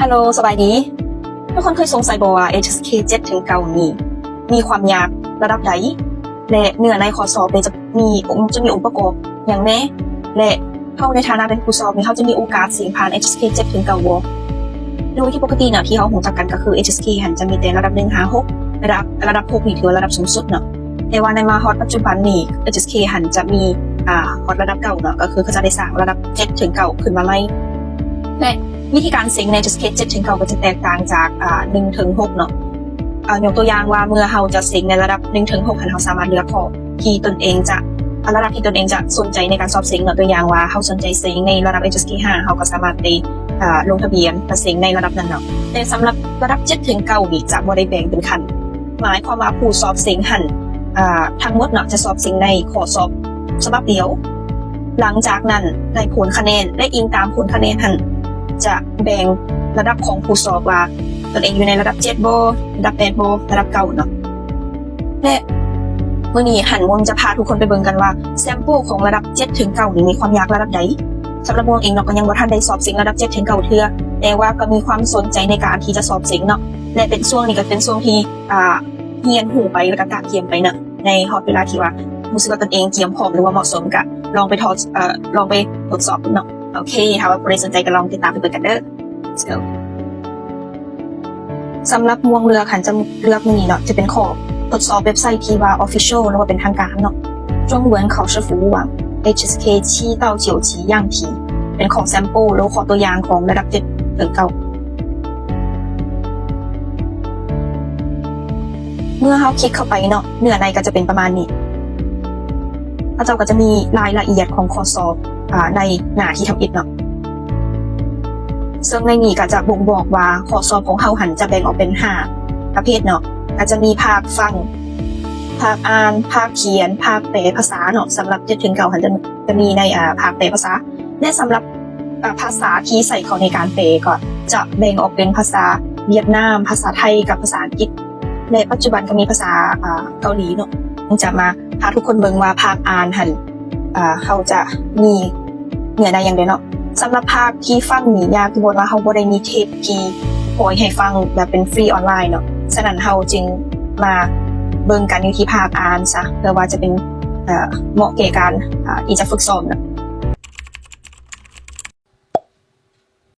Hello ສະບາຍດີ. ທຸກຄົນເຄີຍສົງໄສບໍ່ວ່າ HSK ເຈັດເຖິງເກົ້ານີ້ມີຄວາມຍາກລະດັບໃດ ແລະ ເນື້ອໃນຂໍ້ສອບນີ້ຈະມີອົງ ຈະມີອົງປະກອບຫຍັງແດ່ ແລະ ເຮົາໃນຖານະເປັນຜູ້ສອບນີ້ ເຮົາຈະມີໂອກາດເສັງຜ່ານ HSK ເຈັດເຖິງເກົ້າບໍ່? ໂດຍທີ່ປົກກະຕິນະ ທີ່ເຮົາຮູ້ຈັກກັນກໍຄື HSK ຫັ້ນຈະມີແຕ່ລະດັບໜຶ່ງຫາຫົກ ລະດັບ ລະດັບຫົກນີ້ຖືວ່າລະດັບສູງສຸດເນາະ. ແຕ່ວ່າໃນມາຮອດປັດຈຸບັນນີ້ HSK ຫັ້ນຈະມີ ອ່າ ຮອດລະດັບເກົ້າເນາະ ກໍຄືເຂົາເຈົ້າໄດ້ສ້າງລະດັບເຈັດເຖິງເກົ້າຂຶ້ນມາໃໝ່ ແລະ ວິທີການເສັງໃນ HSK ເຈັດເຖິງເກົ້າກໍຈະແຕກຕ່າງຈາກ ອ່າ ໜຶ່ງເຖິງຫົກເນາະ. ອ່າ ຍົກຕົວຢ່າງວ່າ ເມື່ອເຮົາຈະເສັງໃນລະດັບໜຶ່ງເຖິງຫົກຫັ້ນ ເຮົາສາມາດເລືອກຂໍ້ທີ່ຕົນເອງຈະ ອ່າ ລະດັບທີ່ຕົນເອງຈະສົນໃຈໃນການສອບເສັງເນາະ. ຕົວຢ່າງວ່າ ເຮົາສົນໃຈເສັງໃນລະດັບ HSK ຫ້າ ເຮົາກໍສາມາດໄປ ອ່າ ລົງທະບຽນ ແລະ ເສັງໃນລະດັບນັ້ນເນາະ. ແຕ່ສຳລັບລະດັບເຈັດເຖິງເກົ້ານີ້ຈະບໍ່ໄດ້ແບ່ງເປັນຂັ້ນ. ໝາຍຄວາມວ່າຜູ້ສອບເສັງຫັ້ນ ອ່າ ທັງໝົດເນາະ ຈະສອບເສັງໃນຂໍ້ສອບສະບັບດຽວ. ຫຼັງຈາກນັ້ນ ໃນຜົນຄະແນນ ແລະ ອີງຕາມຜົນຄະແນນຫັ້ນ ຈະແບ່ງລະດັບຂອງຜູ້ສອບວ່າ ຕົນເອງຢູ່ໃນລະດັບເຈັດບໍ່ ລະດັບແປດບໍ່ ລະດັບເກົ້າເນາະ. ແລະ ມື້ນີ້ຫັ້ນ ມ່ວນຈະພາທຸກຄົນໄປເບິ່ງກັນວ່າ ແຊມເປິ້ລຂອງລະດັບເຈັດເຖິງເກົ້ານີ້ມີຄວາມຍາກລະດັບໃດ. ສຳລັບມ່ວນເອງເນາະ ກໍຍັງບໍ່ທັນໄດ້ສອບເສັງລະດັບເຈັດເຖິງເກົ້າເທື່ອ ແຕ່ວ່າກໍມີຄວາມສົນໃຈໃນການທີ່ຈະສອບເສັງເນາະ ແລະ ເປັນຊ່ວງນີ້ກໍເປັນຊ່ວງທີ່ ອ່າ ຮຽນຮູ້ໄປ ແລ້ວກໍກະກຽມໄປເນາະ. ໃນຮອດເວລາທີ່ວ່າຮູ້ສຶກວ່າຕົນເອງກຽມພ້ອມ ຫຼືວ່າເໝາະສົມ ກໍລອງໄປທອດ ເອີ ລອງໄປທົດສອບເບິ່ງເນາະ. ໂອເຄ ຖ້າວ່າຜູ້ໃດສົນໃຈກໍລອງຕິດຕາມໄປເບິ່ງກັນເດີ. Let's go. ສຳລັບໝ່ວງເລືອກຫັ້ນ ຈະເລືອກມື້ນີ້ເນາະ ຈະເປັນຂໍ້ທົດສອບເວັບໄຊທີ່ວ່າ Official ຫຼືວ່າເປັນທາງການເນາະ. 中文考试服务网 HSK 七到九级样题 ເປັນຂໍ້ແຊມເປິ້ລ ຫຼືຂໍ້ຕົວຢ່າງຂອງລະດັບເຈັດເຖິງເກົ້າ. ເມື່ອເຮົາຄລິກເຂົ້າໄປເນາະ ເນື້ອໃນກໍຈະເປັນປະມານນີ້. ເຂົາເຈົ້າກໍຈະມີລາຍລະອຽດຂອງຂໍ້ສອບ ອາ ໃນໜ້າທີ່ທຳອິດເນາະ. ເຊິ່ງໃນນີ້ກໍຈະບົ່ງບອກວ່າຂໍ້ສອບຂອງເຮົາຫັ້ນຈະແບ່ງອອກເປັນຫ້າປະເພດເນາະ. ກໍຈະມີພາກຟັງ, ພາກອ່ານ, ພາກຂຽນ, ພາກແປພາສາເນາະ. ສຳລັບເຈັດເຖິງເກົ້າຫັ້ນຈະ ຈະມີໃນ ອາ ພາກແປພາສາ ແລະ ສຳລັບ ອາ ພາສາທີ່ໃສ່ເຂົ້າໃນການແປກໍຈະແບ່ງອອກເປັນພາສາຫວຽດນາມ, ພາສາໄທ ກັບພາສາອັງກິດ ແລະ ປັດຈຸບັນກໍມີພາສາ ອາ ເກົາຫຼີເນາະ. ຈະມາພາທຸກຄົນເບິ່ງວ່າພາກອ່ານຫັ້ນ ອາ ເຮົາຈະມີເນື້ອໃນຫຍັງແດ່ເນາະ. ສຳລັບພາກທີ່ຟັງນີ້ ຢ່າສົມມຸດວ່າເຮົາບໍ່ໄດ້ມີເທບທີ່ປ່ອຍໃຫ້ຟັງແບບເປັນຟຣີອອນລາຍເນາະ, ສະນັ້ນເຮົາຈຶ່ງມາເບິ່ງກັນຢູ່ທີ່ພາກອ່ານຊະ ເພື່ອວ່າຈະເປັນ ເອີ ເໝາະແກ່ການ ອາ ທີ່ຈະຝຶກຊ້ອມເນາະ.